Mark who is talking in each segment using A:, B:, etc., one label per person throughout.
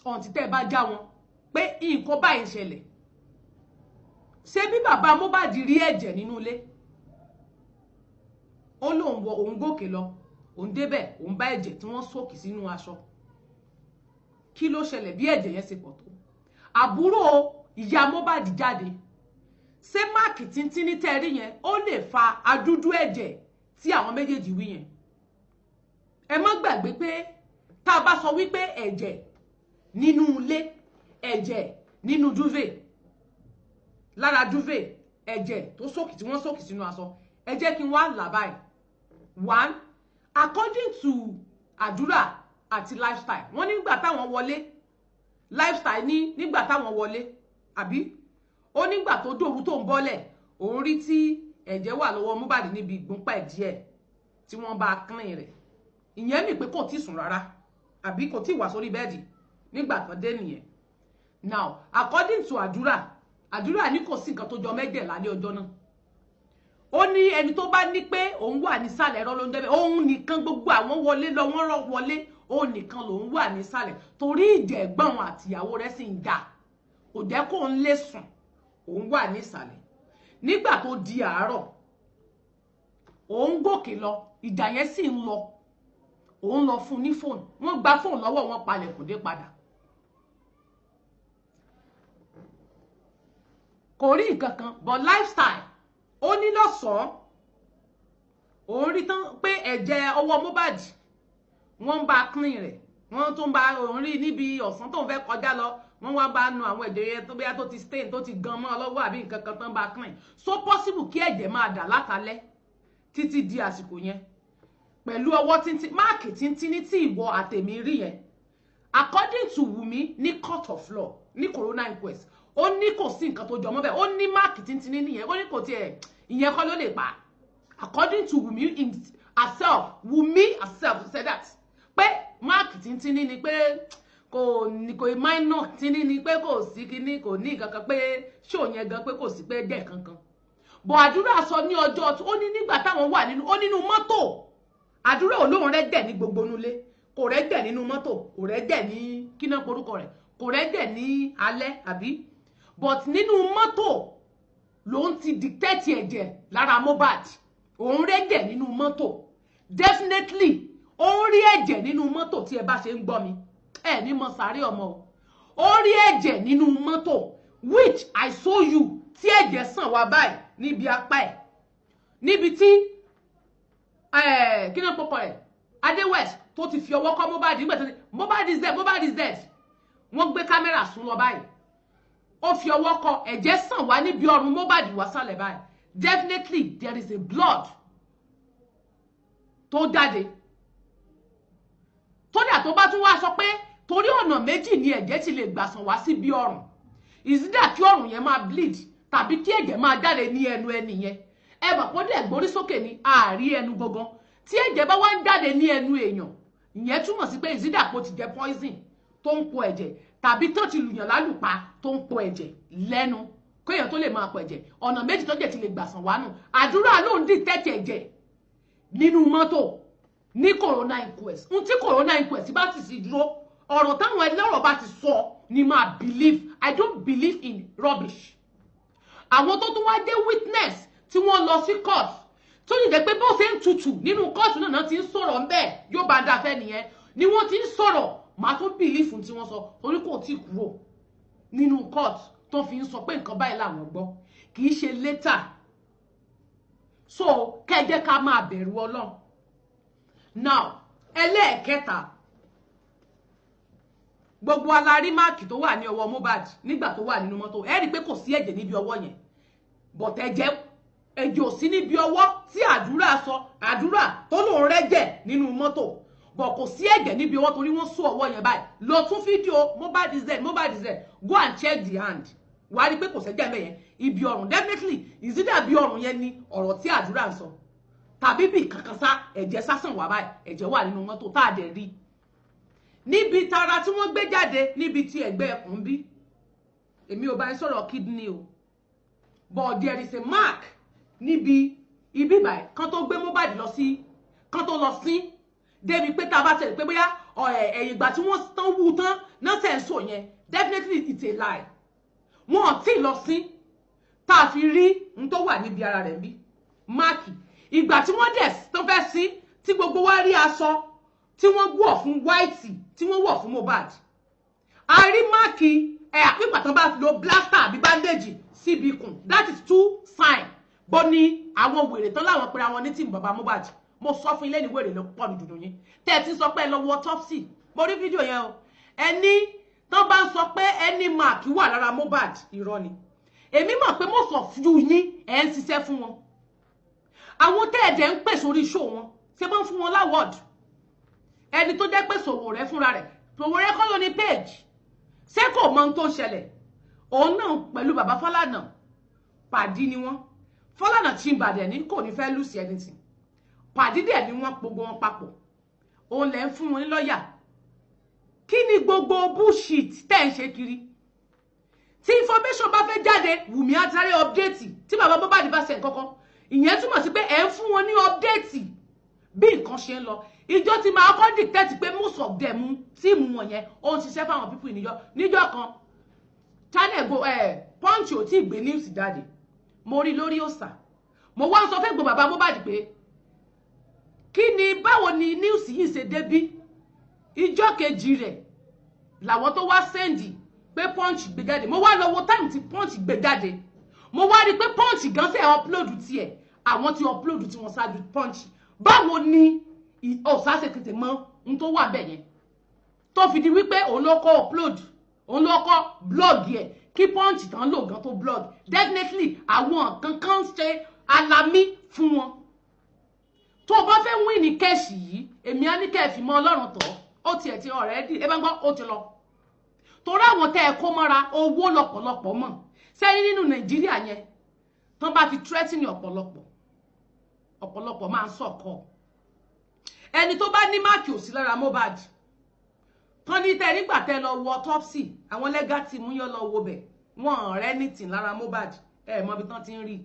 A: Ọ̀ǹtí tẹ́ ẹ bá já wọn pé nǹkan báyìí ṣẹlẹ̀. Ṣé bí bàbá Mohbad rí ẹ̀jẹ̀ nínú ilé, ó lóun wọ òun gòkè lọ, òun débẹ̀, òun bá ẹ̀jẹ̀ tí wọ́n sókè sínú aṣọ. Kí ló ṣẹlẹ̀ bí ẹ̀jẹ̀ yẹn ṣe pọ̀ tó? Àbúrò ìyá Mohbad jáde. Ṣé máàkì tíntínní tẹ́ rí yẹn ó lè fa adúdú ẹ̀jẹ̀ tí àwọn méjèèjì wí yẹn? Ẹ má gbàgbé pé tá a bá sọ wípé ẹ̀jẹ̀ nínú ilé, ẹ̀jẹ̀ nínú duvet, lára duvet, ẹ̀jẹ̀ tó sókè tí wọ́n sókè sínú aṣọ, ẹ jẹ́ kí n wá là báyìí. One, according to àdúrà àti lifestyle, wọ́n nígbà táwọn wọlé, lifestyle ní nígbà táwọn wọlé, àbí ó nígbà tó dòru tó ń bọ́lẹ̀, òun rí tí ẹ̀jẹ̀ wà lọ́wọ́ Mohbad níbi ìgúnpá ẹ̀ díẹ̀ tí wọ́n bá clean rẹ̀. Ìyẹn mi pé kò tí sùn rárá, àbí kò tí wà sórí bẹ́ẹ̀dì nígbà tán dé nìyẹn. Now, according to àdúrà, àdúrà ní kò sí nǹkan tó jọ mẹ́jẹ̀ lálẹ́ ọjọ́ náà. Ó ní ẹni tó bá ní pé òun wà nísàlẹ̀, ẹ̀rọ ló ń jẹ́ bẹ́ẹ̀, òun nìkan gbogbo àwọn wọlé lọ, wọ́n rọ́ wọlé, òun nìkan lòun wà nísàlẹ̀ torí ìjẹ̀gbọ́n àtìyàwó rẹ̀ sì ń jà, kò jẹ́ kó ń lè sùn, òun wà nísàlẹ̀. Nígbà tó di àárọ̀, òun gòkè lọ, ìjà yẹn sì ń lọ, òun lọ fún ní fóònù, wọ́n gba fóònù lọ́wọ́ wọn, palẹ̀kùn dé padà. Kò rí nǹkan kan, but lifestyle ó ní lọ́sàn-án òun rí tán pé ẹ̀jẹ̀ ọwọ́ Mohbad wọ́n ń bá clean rẹ̀, wọ́n tún bá òun rí níbi ọ̀sán tóun fẹ́ kọjá lọ, wọ́n wá bá nu àwọn ẹ̀jẹ̀ yẹn tó bóyá tó ti stain, tó ti gan mọ́ lọ́wọ́ àbí nǹkan kan tán bá clean. So possible kí ẹ̀jẹ̀ máa dà látalẹ́ títí di àsìkò yẹn pẹ̀lú ọwọ́ tíntín, máàkì tíntín ní tí ìwọ àtẹ̀mí rí yẹn. According to Wumi ní court of law ní corona inquest, ó ní kò sí nǹkan tó jọmọ́ bẹ́ẹ̀, ó ní máàkì tíntín nìyẹn, ó ní kò tiẹ̀ ìyẹn kọ́ ló lè pa. According to Wumi herself, Wumi herself said that pé máàkì tíntín ní ni pé kò ní kò minor tíntín ní pé kò sí kíní, kò ní nǹkan kan, pé ṣó yẹn gan pé kò sí pé dẹ̀ kankan. Bọ̀ àdúrà sọ ní ọjọ́ ó ní nígbà táwọn wà nínú, ó nínú mọ́tò, àdúrà olóhùn rẹ̀ dẹ̀ ní gbogbo nulẹ̀, kò rẹ̀ dẹ̀ nínú mọ́tò, kò rẹ̀ dẹ̀ ní kíná porúkọ rẹ̀, kò rẹ̀ dẹ̀ ní alẹ́ àbí, but nínú mọ́tò lòun ti dictate ẹ̀jẹ̀ lára Mohbad, òun rẹ̀ dẹ̀ nínú mọ́tò. Definitely òun rí ẹ̀jẹ̀ nínú mọ́tò. Tí ẹ bá ṣe ń gbọ́ mi, ẹ ní mọ sáré ọmọ o, ó rí ẹ̀jẹ̀ nínú mọ́tò, which I saw you tí ẹ̀jẹ̀ sàn wá báyìí níbi apá ẹ̀, níbi tí kí náà pọkọ rẹ̀ Adé West tó ti fi ọwọ́ kọ́ Mohbad nígbà tó ní Mohbad is dead, Mohbad is dead, wọ́n gbé kámẹ́rà sún lọ báyìí, ó fi ọwọ́ kọ́, ẹ̀jẹ̀ sàn wá níbi ọrùn Mohbad wá sálẹ̀ báyìí. Definitely there is a blood tó jáde. Tódà tó bá tún wá sọ pé torí ọ̀nà méjì ni ẹ̀jẹ̀ ti lè gbà sàn wá síbi ọrùn, ìsídà kí ọrùn yẹn máa bleed tàbí kí ẹ̀jẹ̀ máa jáde ní ẹnu ẹni yẹn. Ẹ mọ̀ pé ó dẹ̀ gbórí sókè ní àárí ẹnu gangan, tí ẹ̀jẹ̀ bá wá ń jáde ní ẹnu èèyàn, ìyẹn túmọ̀ sí pé ìsídà kó ti jẹ poison tó ń po ẹ̀jẹ̀ tàbí tó ti lùyàn lálùpá tó ń po ẹ̀jẹ̀ lẹ́nu, kéèyàn tó lè máa po ẹ̀jẹ̀. Ọ̀nà méjì tó jẹ̀ ti lè gbà sàn wá nù. Àdúrà ló ń dìtẹ́tì ẹ̀jẹ̀ nínú mọ́tò ní corona inquest. N tí corona inquest bá ti sì dúró, ọ̀rọ̀ táwọn ẹlẹ́rọ̀ bá ti sọ ni máa believe. I don't believe in rubbish. Àwọn tó tún wá jẹ́ witness tí wọ́n lọ sí court tó ní jẹ́ pé bó ṣe ń tutù nínú court náà ti ń sọ̀rọ̀ ń bẹ́ẹ̀ yóò bá dáa fẹ́ nìyẹn ni wọ́n ti ń sọ̀rọ̀, màá tún believe tí wọ́n sọ torí kò tí kúrò nínú court tó fi ń sọ pé nǹkan báyìí làwọn gbọ́, kì í ṣe later. So kẹ́jẹ́ ká máa bẹ̀rù Ọlọ́run. Now ẹlẹ́ẹ̀kẹta, gbogbo alárí máàkì tó wà ní ọwọ́ Mohbad nígbà tó wà nínú mọ́tò, ẹ rí i pé kò sí ẹ̀jẹ̀ níbi ọwọ́ yẹn, but ẹ̀jẹ̀ ò sí níbi ọwọ́ tí àdúrà sọ, àdúrà tó lòun rẹ́jẹ̀ nínú mọ́tò, but kò sí ẹ̀jẹ̀ níbi ọwọ́ torí wọ́n sún ọwọ́ yẹn báyìí. Lọ tún fídíò Mohbad is dead, Mohbad is dead, go and check the hand, wàá rí i pé kò sẹ́jẹ̀ mẹ́ yẹn ibi ọrùn. Definitely ìsídà bí ọrùn yẹn ni ọ̀rọ̀ tí àdúrà ń sọ, tàbí bí kankan sá ẹ̀jẹ̀ sásàn wà báyìí, ẹ̀jẹ̀ wà nínú mọ́tò tá a dẹ̀ rí níbi tara tí wọ́n gbé jáde níbi tí ẹ̀gbẹ́ ẹkùn bí. Èmi ò bá ń sọ̀rọ̀ kidney o, but there is a mark níbi ibi báyìí kan tó gbé Mohbad lọ sí, kan tó lọ sí débi pé tá a bá tẹ̀lé pé bóyá Ẹ̀yìn ìgbà tí wọ́n tán wú tán náà tẹ̀ ń sọ yẹn, definitely it's a lie. Wọn ò tí ì lọ sí tá a fi rí n tó wà níbi ara rẹ̀ bí mark. Ìgbà tí wọ́n dẹ̀ tó fẹ́ sí, tí gbogbo wa rí aṣọ tí wọ́n wọ̀ fún white tí wọ́n wọ̀ fún Mohbad, a rí mark ẹ̀ àpípà tán bá lo plaster àbí bandage síbi ikùn. That is two sign bó ní àwọn wèrè tán láwọn pera wọn ní team bàbá Mohbad. Mo sọ fún ilé ní wèrè ló pọ̀ dùdù yín tẹ́ ẹ ti sọ pé ẹ lọ wo autopsy. Mo rí fídíò yẹn o. Ẹni tán bá ń sọ pé ẹni mark wà lára Mohbad, irọ́ ni. Èmi mọ̀ pé most of you yín ẹ̀ ń ṣiṣẹ́ fún wọn. Àwọn tẹ́ ẹ̀dẹ̀ ń pè sórí show wọn, ṣé bá ń fún wọn l'award? Ẹni tó jẹ́ pé Sowore fúnra rẹ̀, Sowore kọ́ ló ní page, ṣé kò mọ ohun tó ń ṣẹlẹ̀? Òun náà pẹ̀lú bàbá Fálànà pàdí ni wọ́n. Fálànà chimbadẹ ní kò ní fẹ́ lose anything. Pàdí dẹ̀ ni wọ́n, gbogbo wọn papọ̀. Òun lẹ̀ ń fún wọn ní lọ́ọ̀yà. Kí ni gbogbo bullshit tẹ́ ń ṣe kiri? Tí information bá fẹ́ jáde, Wùmí á sáré update. Tí bàbá Mohbad bá ṣe nǹkan kan, ìyẹn túmọ̀ sí pé ẹ̀ ń fún wọn ní update bí nǹkan ṣe ń lọ. Ìjọ tí máa kọ́ dictate pé most of them, team wọn yẹn, ó ń ṣiṣẹ́ fáwọn people níjọ́ kan. Channel go ẹ̀ Punch ò tí ì gbé news jáde, mo rí lórí òòsà. Mo wá ń sọ fẹ́ gbọ́ bàbá Mohbad pé kí ni, báwo ni news yìí ṣe débí? Ìjọ kejì rẹ̀ làwọn tó wá send pé Punch gbé jáde. Mo wá lọ wo time tí Punch gbé jáde, mo wá rí i pé Punch gan fẹ́ upload tiẹ̀, àwọn tí upload tí wọ́n ṣáájú Punch. Báwo ni ọ̀sá ṣe tètè mọ ohun tó wà bẹ́ẹ̀ yẹn, tó fi di wípé òun ló kọ́ upload, òun ló kọ́ blog yẹ kí Punch tán lò gan tó blog? Definitely àwọn kankan ń ṣe alamí fún wọn. Tó o bá fẹ́ win ní case yìí, èmi á ní kẹ́ ẹ fi mọ́ Ọlọ́run tọ́. Ó tiẹ̀ ti already, ẹ bá ń gbọ́, ó ti lọ, torí àwọn tẹ́ ẹ kó mọ́ra owó lọ́pọ̀lọpọ̀ mọ̀ sẹ́yìn nínú Nàìjíríà yẹn. Tán bá ti threatening ọ̀pọ̀lọpọ̀, ọ̀pọ̀lọpọ̀ máa ń sọ̀kọ̀. Ẹni tó bá ní mark ò sí lára Mohbad tán ní tẹ nígbà tẹ lọ wo autopsy, àwọn legal team yọ lọ wo bẹ̀, wọ́n rẹ́ ní tì lára Mohbad. Ẹ mọ ibi tán ti ń rí.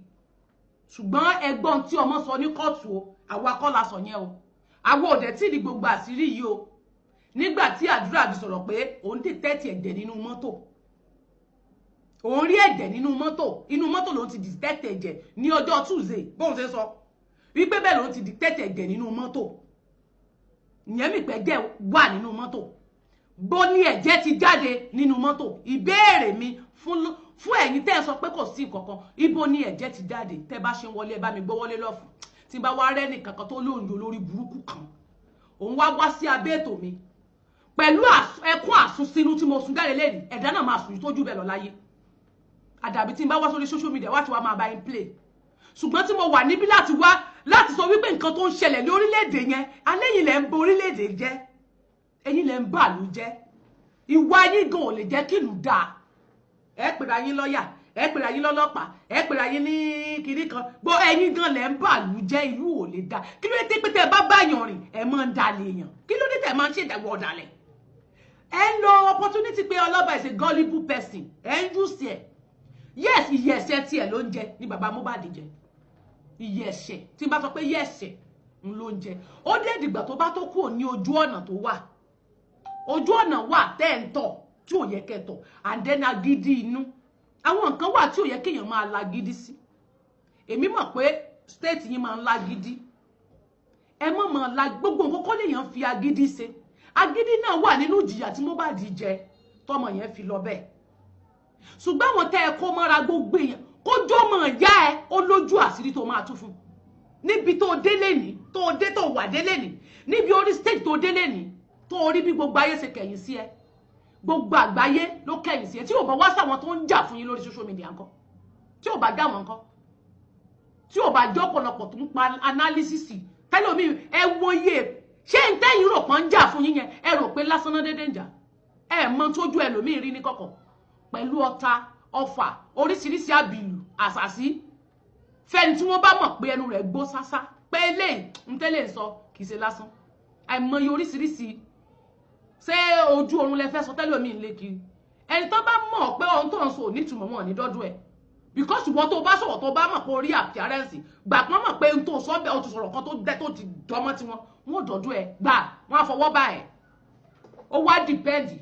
A: Ṣùgbọ́n ẹgbọ́n tí ọmọ sọ ní kóòtù o, àwa kọ́ la sọ yẹn o. Àwa ò dẹ̀ tí ì di gbogbo àṣírí yìí o. Nígbà tí àdúrà fi sọ̀rọ̀ pé òun detect ẹ̀jẹ̀ nínú mọ́tò, òun rí ẹ̀jẹ̀ nínú mọ́tò, inú mọ́tò lòun ti detect ẹ̀jẹ̀ ní ọjọ́ Tuesday. Bóun ṣe sọ wípé bẹ́ẹ̀ lòun ti detect ẹ̀jẹ̀ nínú mọ́tò, ìyẹn mi pẹ́ jẹ́ wà nínú mọ́tò. Bó ní ẹ̀jẹ̀ ti jáde nínú mọ́tò? Ìbéèrè mi fún ẹ̀yin tẹ́ ẹ sọ pé kò sí nǹkankan, ibo ní ẹ̀jẹ̀ ti jáde? Tẹ́ bá ṣe ń wọlé, ẹ bá mi gbọ́ wọlé lọ́fun. Tí n bá wá rẹ́ nìkankan tó lóun lórí burúkú kan, òun wá wá sí abẹ́ ètò mi pẹ̀lú ẹkún àsunsínú tí mo sun jáde lẹ́yìn, ẹ̀dá náà máa sùn tójú bẹ́ẹ̀ lọ láyé. Àdàbí tí n bá wá sórí social media wá tí wàá máa bá yín play. Ṣùgbọ́n tí mo wà níbí láti wá láti sọ wípé nǹkan tó ń ṣẹlẹ̀ ní orílẹ̀-èdè yẹn, alẹ́ yìí lẹ̀ ń bo orílẹ̀-èdè jẹ́, ẹ̀yin lẹ̀ ń bà lù jẹ́. Ìwà yín gan ò lè jẹ́ kí ìlú dáa. Ẹ pèrè ayín lọ́yà, ẹ pèrè ayín lọ́lọ́pàá, ẹ pèrè ayín ní kinní kan gbọ́, ẹ̀yin gan lẹ̀ ń bà lù jẹ́. Ìlú ò lè dáa. Kí ló dé pé tẹ́ ẹ bá báyàn rìn, ẹ máa ń dalẹ̀ èèyàn? Kí ló dé tẹ́ ẹ máa ń ṣèdàwọ̀ ọ̀dàlẹ̀? Ẹ ń lo opportunity pé ọlọ́ba is a gullible person, ẹ ń use ẹ. Yes, ìyẹ̀ ẹ̀ṣẹ̀ tiẹ̀ ló ń jẹ ní bàbá Mohbad jẹ. Ìyẹ̀ ẹ̀ṣẹ̀ tí n bá sọ pé ìyẹ̀ ẹ̀ṣẹ̀ ń ló ń jẹ, ó dé ìdìgbà tó bá tó kúrò ní ojú ọ̀nà tó wà. Ojú ọ̀nà wà tẹ́ ẹ̀ ń tọ̀ tí ò yẹ kẹ́ tọ̀, and then agídí inú. Àwọn nǹkan wà tí ò yẹ kéèyàn máa lagídí sí. Èmi mọ̀ pé state yín máa ń lágídí. Ẹ mọ̀ mọ̀ la gbogbo nǹkan kọ́ lèèyàn fi agídí ṣe. Agídí náà wà nínú ìjìyà tí Mohbad jẹ tọmọ yẹn fi lọ bẹ́ẹ̀. Ṣùgbọ́n àwọn tẹ́ ẹ kó mọ́ra, gbogbo èèyàn kójó mọ̀ ìyá ẹ, ó lójú àṣírí tó máa tú fún níbi tó délé ní, tó dé, tó wà délé ní, níbi orí stage tó délé ní, tó rí bí gbogbo ayé ṣe kẹ̀yìn sí ẹ. Gbogbo àgbáyé ló kẹ̀yìn sí ẹ. Tí ò bá wá sáwọn tó ń jà fún yín lórí social media ńkọ́? Tí ò bá dá wọn ńkọ́? Tí ò bá jọ́ ọ̀pọ̀lọpọ̀ tó ń pa analysis tẹ́lómi, ẹ wòye ṣé ń tẹ́yìn rò pọ́n ń jà fún yín yẹn, ẹ rò pé lásán náà dédé ń jà. Ẹ mọ tójú ẹlòmíì rí ní kọ̀kọ̀ pẹ̀lú ọta ọfà, oríṣiríṣi àbìlù àṣàṣì fẹ́ni tí wọ́n bá mọ̀ pé ẹnu rẹ̀ gbó sásá, pé eléyìí ń tẹ́lẹ̀ ń sọ kì í ṣe lásán. Àìmọye oríṣiríṣi. Ṣé ojú oorun lẹ fẹ́ sọ tẹ́lẹ̀ ń lé kiri? Ẹni tó bá mọ̀ pé ohun tó ń sọ ò nítumọ̀, wọn ní dọ́dún ẹ̀, because ìwọ tó bá sọ̀rọ̀, tó bá mọ̀ pé orí appearance gbà pọ́n mọ̀ pé n tó sọ bẹ́ẹ̀, o ti sọ̀rọ̀ kan tó dẹ́ tó ti dọ́mọ́ tiwọn, wọn ò dọ́dún ẹ̀ gbà, wọn á fọwọ́ bá ẹ̀. Ó wá depend.